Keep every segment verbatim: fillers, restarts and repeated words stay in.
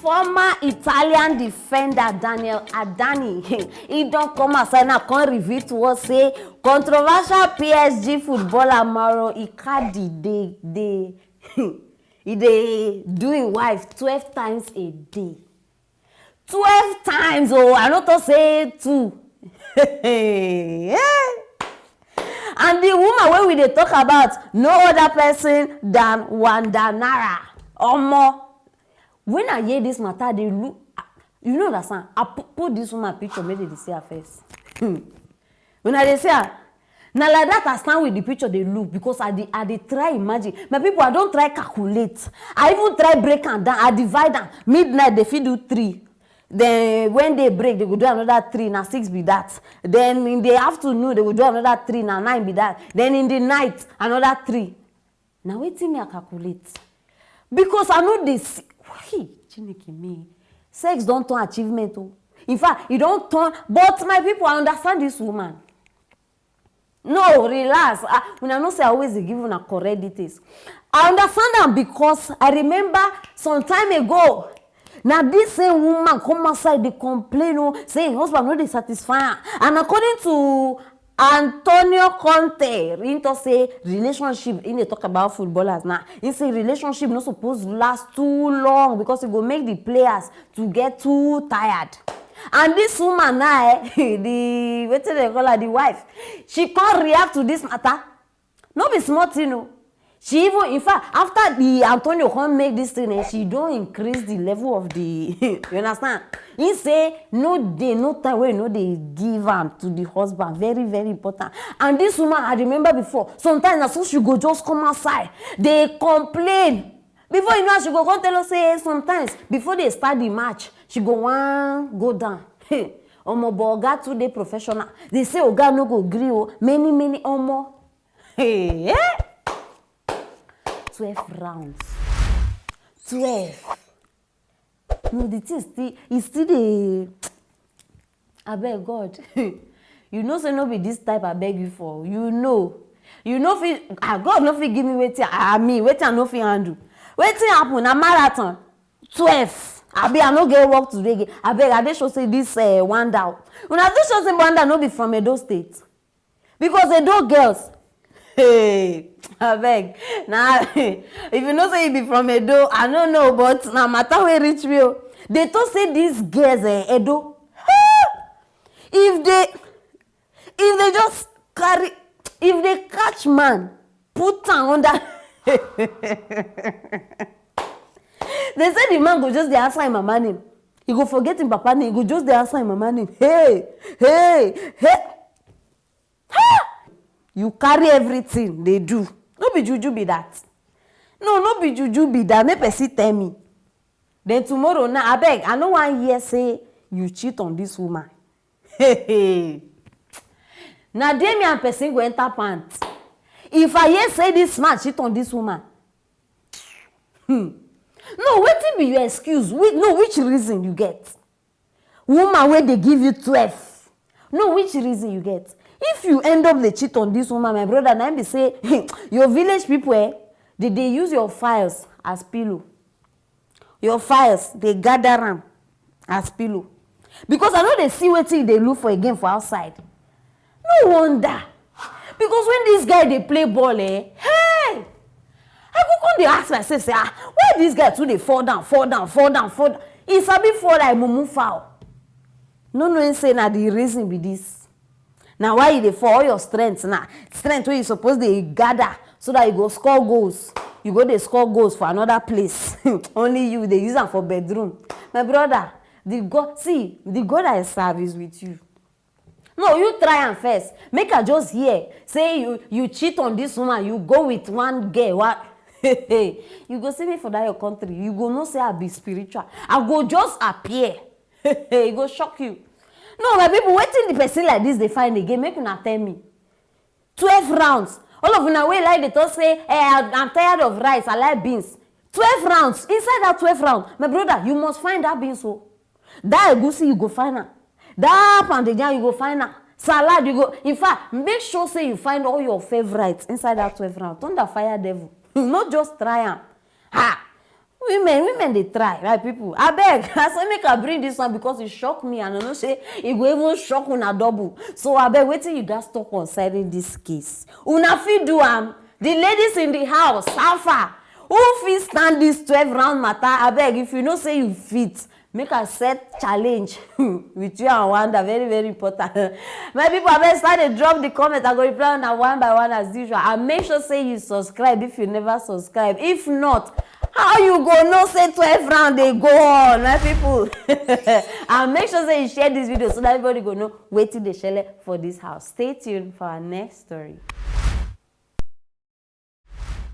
Former Italian defender Daniel Adani, he don come outside now, come reveal to us say controversial P S G footballer Mauro Icardi dey dey he dey do him wife twelve times a day. Twelve times o, I no talk say two. And the woman wey we dey talk about, no other person than Wanda Nara. Omo, when I hear this matter, I dey look, you no understand. I pu- put this woman picture, make dem dey see her face. Hmm. Una dey see her? Na like that I stand with the picture dey look, because I dey I dey try imagine. My people, I don try calculate. I even try break am down. I divide am. Midnight, dem fit do three. Then when day break, dem go do another three. Na six be that. Then in the afternoon, dem go do another three. Na nine be that. Then in the night, another three. Na wetin me I calculate, because I no dey see. Hey, Chineke me, sex don turn achievement o. In fact, e don turn. But my people, I understand this woman. No, relax. Ah, una know say I always dey give una correct details. I understand am because I remember some time ago, na this same woman come outside dey complain o, say im husband no dey satisfy am. And according to Antonio Conte, he talk say relationship, he dey talk about footballers now. He say relationship no suppose last too long, because e go make the players to get too tired. And this woman now, eh, the, wetin dem call her, the wife, she come react to this matter. No be small thing o. She even, in fact, after the Antonio come make this thing, eh, she don increase the level of the, you understand? He say no day, no time wey no dey give am to the husband. Very, very important. And this woman, I remember before, sometimes na so she go just come outside, dey complain. Before you know, she go come tell us say sometimes before dem start the match, she go wan go down. Hey, omo, but oga too dey professional. Dem say oga no go gree o. Many, many, omo. Hey, eh? Twelve rounds. Twelve. No, the thing still, e still dey. Abeg, God, you know say no be this type I beg you for. You know, you no fit. Ah, God no fit give me wetin I, I mean, wetin I no fit handle. Wetin happen? Na marathon. Twelve. Abi I no get work today again? Abeg, I dey sure say this, eh, Wanda, una dey sure say Wanda no be from Edo State? Because Edo girls, hey, abeg, na if you know say you be from Edo, I no know, but na matter wey reach me o. Dem talk say these girls, eh, Edo, if dem, if dem just carry, if dem catch man, put am under. Dem say the man go just dey answer im mama name. He go forget im papa name. He go just dey answer im mama name. Hey, hey, hey. Ha! You carry everything dey do. No be juju be that. No, no be juju be that. Make person tell me. Then tomorrow now, abeg, I no wan hear say you cheat on this woman. Na there me and person go enter pant. If I hear say this man cheat on this woman, hmm. No, wetin be your excuse? Whi-, no, which reason you get? Woman wey dey give you twelve. No, which reason you get? If you end up dey cheat on this woman, my brother, na im be say your village people, eh, dem dey use your files as pillow. Your files, dem gather am as pillow. Because I no dey see wetin you dey look for again for outside. No wonder. Because when this guy dey play ball, eh, hey! I go come dey ask myself say, ah, why this guy too dey fall down, fall down, fall down, fall down? He sabi fall like mumu fowl. No knowing say na the reason be this. Na why you dey fall, all your strength na. Strength wey you suppose dey gather so that you go score goals. You go dey score goals for another place. Only you dey use am for bedroom. My brother, the God, see, the God I serve is with you. No, you try am first. Make I just hear say you, you cheat on this woman, you go with one girl. What? You go see me for that your country. You go know say I be spiritual. I go just appear. E go shock you. No, my people, wetin the person like this dey find again? Make una tell me. Twelve rounds. All of una wey like dey talk say, eh, I, I'm tired of rice, I like beans. Twelve rounds. Inside that twelve round, my brother, you must find that beans o. That egusi, you go find am. That pounded yam, you go find am. Salad, you go. In fact, make sure say you find all your favorites inside that twelve round. Thunder fire devil. No just try am. Ha! Women, women Dem dey try, my people. Abeg, I say make I bring this one because e shock me, and I know say e go even shock una double. So abeg, wetin you guys talk concerning this case? Una fit do am? The ladies in the house, how far? Who fit stand this twelve round matter? Abeg, if you know say you fit, make I set challenge with you and Wanda. Very, very important. My people, abeg start dey drop the comment. I go reply una one by one as usual. And make sure say you subscribe if you never subscribe. If not, how you go know say twelve round dey go on, my people? And make sure say you share this video so that everybody go know wetin dey shele for this house. Stay tuned for our next story.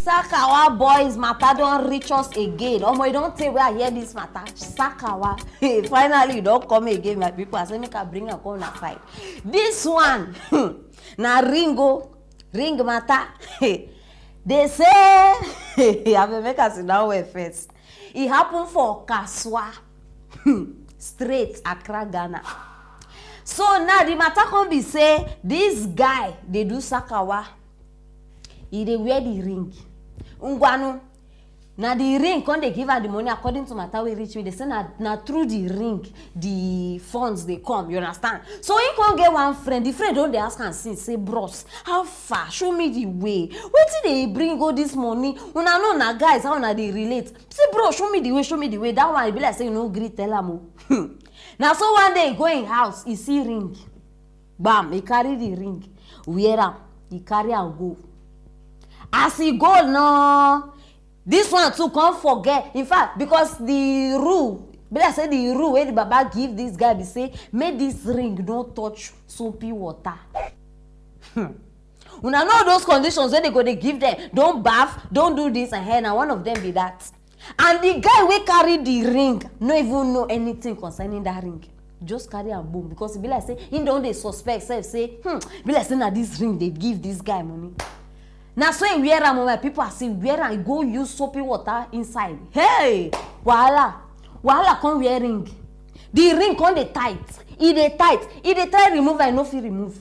Sakawa boys matter don reach us again. Omo, e don tey wey I hear this matter. Sakawa. Hey, finally, e don come again, my people. I say make I bring am come una side. This one, na ring o, ring matter. They say, I will make us sit down well first. E happen for Kaswa, straight Accra, Ghana. So now the matter come be say this guy dey do Sakawa. E dey wear the ring. Ngwanu, na the ring come dey give am the money. According to matter wey reach me, they say na, na through the ring the funds dey come, you understand? So he come get one friend. The friend don dey ask am since, say, "Bros, how far? Show me the way. Wetin dey bring all this money? Una know na guys, how una dey relate? Say, bro, show me the way, show me the way." That one, e be like say you no gree tell am o. Na so one day he go him house, he see ring. Bam, he carry the ring, wear am, he carry am go. As he go now, this one too come forget. In fact, because the rule, be like say the rule wey the baba give this guy be say make this ring no touch soapy water. Hmm. Una know those conditions wey they go dey give them. Don't baff, don't do this, and here na one of them be that. And the guy wey carry the ring no even know anything concerning that ring. Just carry am boom because e be like say he don dey suspect sef say, hmm, be like say na this ring dey give this guy money. Na so he wear am o, my people. As he wear am, he go use soapy water inside. Hey, wahala, wahala come wear ring. The ring come dey tight, e dey tight, e dey try remove, I no fit remove.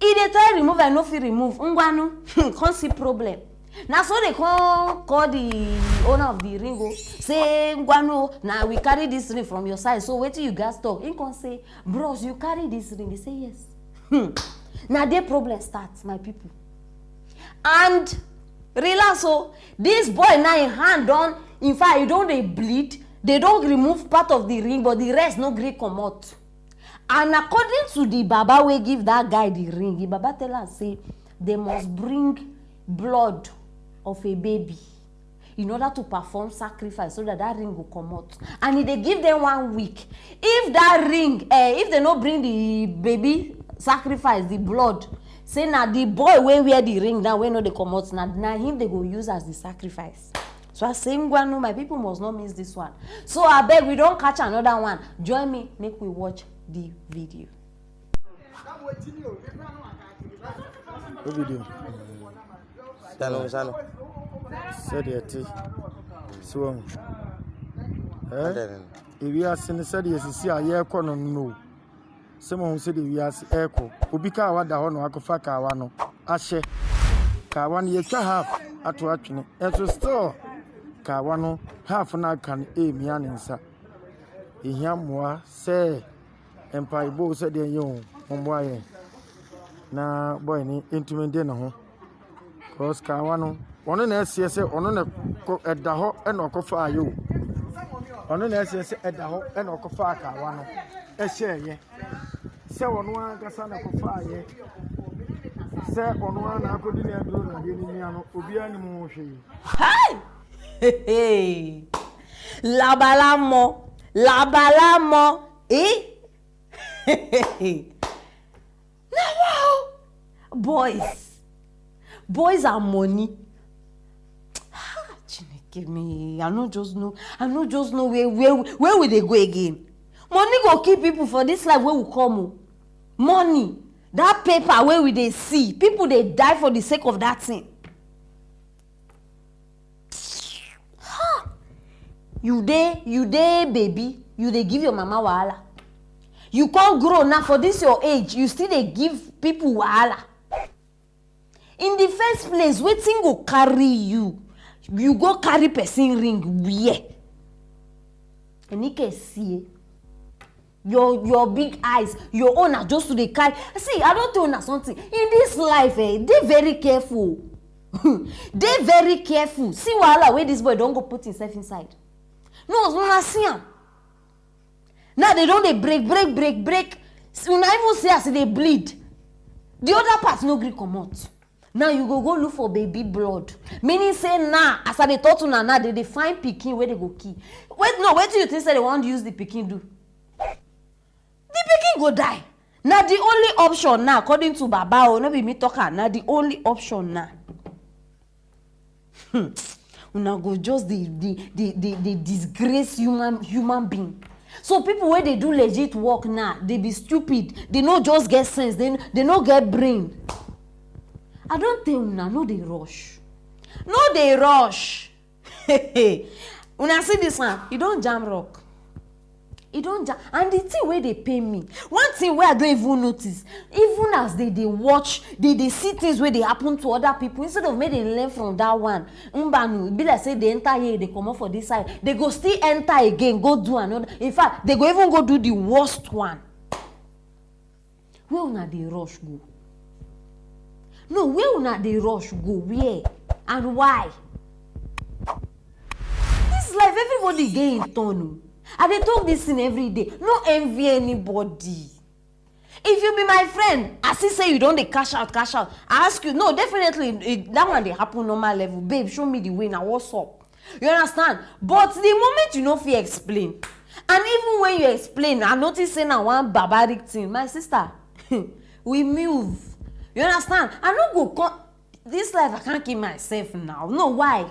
E dey try remove, I no fit remove. Ngwanu, come see problem. Na so they come call the owner of the ring o, say, "Ngwanu, na we carry this ring from your side. So wetin you guys talk?" He come say, "Bros, you carry this ring?" He say, "Yes." Hmm. Na there problem start, my people. And relax o, this boy now, him hand don, in fact, e don dey bleed. They don remove part of the ring, but the rest no gree comot. And according to the baba wey give that guy the ring, the baba tell am say they must bring blood of a baby in order to perform sacrifice so that that ring go comot. And e dey give them one week. If that ring, eh, if they no bring the baby sacrifice, the blood, say na the boy wey wear the ring now wey no dey comot, na, na him they go use as the sacrifice. So I say, Ngwanu, my people must not miss this one. So abeg, we don catch another one. Join me, make we watch the video. What video? Sano, sano. Sɛdeɛ ɛte si wɔ mu. Ɛɛ, ewiase no sɛdeɛ sisi a yɛrekɔ no no, sɛ mo ho sɛdeɛ wiase ɛrekɔ, obi kaawa da hɔ na wakɔfa kaawa no ahyɛ. Kaawa no yɛtwa half ato atwene, ɛnso still kaawa no half no aka no ɛremia ne nsa. Ɛhia mmoa sɛ mpaebɔ sɛ deɛ yɛ o, mommoa yɛn na boy no ntumi nde ne ho. Cause kaawa no, ɔno na ɛseɛ sɛ ɔno na ɛkɔ ɛda hɔ ɛna ɔkɔfa ayɛ o. Ɔno na ɛseɛ sɛ ɛda hɔ ɛna ɔkɔfa kaawa no ɛhyɛɛyɛ sɛ ɔno ankasa na ɛkɔfa ayɛ sɛ ɔno ara na akɔdi ne aduro na adeɛ no mia no obiara nim ho hwee. Hey! Labalamɔ, labalamɔ, eh? Now, wow! Boys, boys are money. Ah, Chineke me, I no just know, I no just know where where where we dey go again. Money go kill people for this life wey we come o. Money, that paper wey we dey see, people dey die for the sake of that thing. Ha! You dey, you dey baby, you dey give your mama wahala. You come grow now for this your age, you still dey give people wahala. In the first place, wetin go carry you? You go carry person ring where? Enike see, your your big eyes, your own na just to dey carry. See, I don tell una something. In this life, eh, dey very careful. Dey very careful. See wahala wey this boy don go put himself inside. No, una see am. Now they don dey break, break, break, break. See, una even see as e dey bleed. The other part no gree comot. Now you go go look for baby blood. Meaning say now, as I dey talk to una now, they dey find pikin wey they go kill. Wait, no, wetin you think say they wan use the pikin do? The pikin go die. Na the only option now, according to Baba o, no be me talk am, na the only option now. Hmm. Una go just dey dey dey dey dey disgrace human human being. So people wey dey do legit work now, they be stupid. They no just get sense. They they no get brain. I don tell una, no dey rush. No dey rush. Una see this one, e don jam rock. E don jam, and the thing wey dey pain me, one thing wey I don even notice, even as they dey watch, they dey see things wey dey happen to other people, instead of make they learn from that one, mbanu, e be like say they enter here, they comot for this side, they go still enter again, go do another. In fact, they go even go do the worst one. Where una dey rush go? No, where una dey rush go? Where and why? This life, everybody dey in turn o. I dey talk this thing every day. No envy anybody. If you be my friend, I see say you don dey cash out, cash out. I ask you, no, definitely, it, that one dey happen normal level. Babe, show me the way now. What's up? You understand? But the moment you no fit explain, and even when you explain, I notice say na one barbaric thing. My sister, we move. You understand? I no go come. This life, I can't kill myself now. No, why?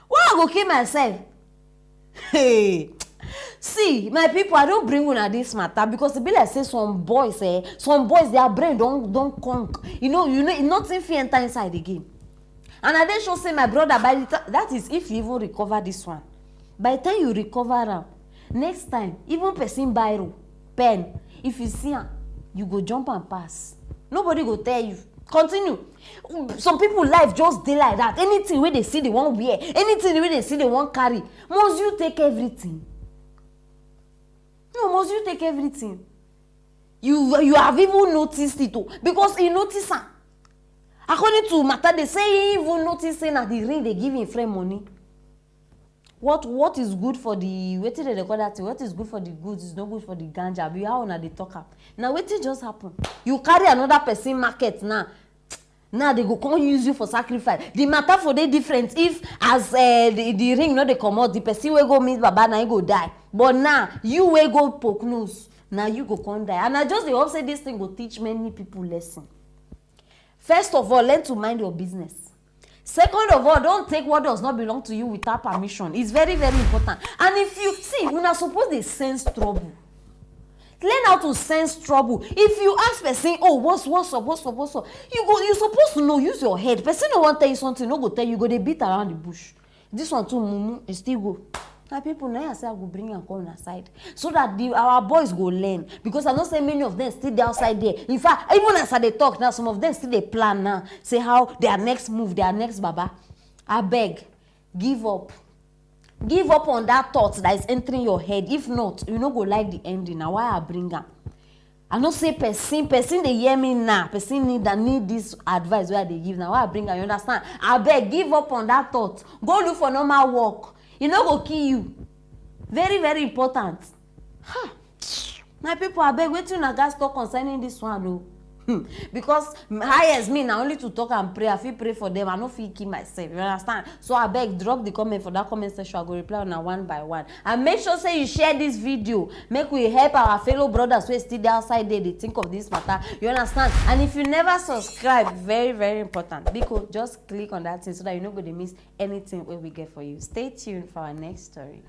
Why I go kill myself? Hey, see, my people, I don bring una this matter because e be like say some boys, eh, some boys, their brain don don conk. You know, you know, nothing fit enter inside again. And I dey sure say my brother, by the time, that is if you even recover this one, by the time you recover am, next time, even person biro, pen, if you see am, you go jump and pass. Nobody go tell you. Continue. Some people life just dey like that. Anything wey they see, they wan wear. Anything wey they see, they wan carry. Must you take everything? No, must you take everything? You you have even noticed it o, because he notice am. According to matter, they say he even notice say na the ring they give him friend money. What what is good for the, wetin dem dey call that thing? What is good for the goose is not good for the ganja. Abi how una dey talk am? Na wetin just happen? You carry another person market now. Now they go come use you for sacrifice. The matter for dey different if as uh, the, the ring no dey comot, the person wey go meet Baba na him go die. But now you wey go poke nose, na you go come die. And I just dey hope say this thing go teach many people lesson. First of all, learn to mind your business. Second of all, don't take what does not belong to you without permission. It's very, very important. And if you see, una suppose dey sense trouble. Learn how to sense trouble. If you ask person, oh, what's what's up, what's up, what's up, you go, you suppose to know. Use your head. Person no wan tell you something, no go tell you. Go dey beat around the bush. This one too, mumu, e still go. My people, now I say I go bring am come una side so that the our boys go learn, because I know say many of them still dey outside there. In fact, even as I dey talk now, some of them still dey plan now, say how their next move, their next Baba. Abeg, give up. Give up on that thought that is entering your head. If not, you no go like the ending. Na why I bring am. I know say person, person dey hear me now. Person need that, need this advice wey I dey give. Na why I bring am. You understand? Abeg, give up on that thought. Go look for normal work. E no go kill you. Very, very important. Ha! My people, abeg, wetin una gats talk concerning this one o? Hmm. Because highest me na only to talk and pray. I fit pray for them. I no fit kill myself. You understand? So abeg, drop the comment for that comment section. I go reply una one by one. And make sure say you share this video. Make we help our fellow brothers wey still dey outside there dey think of this matter. You understand? And if you never subscribe, very, very important. Biko, just click on that thing so that you no go dey miss anything wey we get for you. Stay tuned for our next story.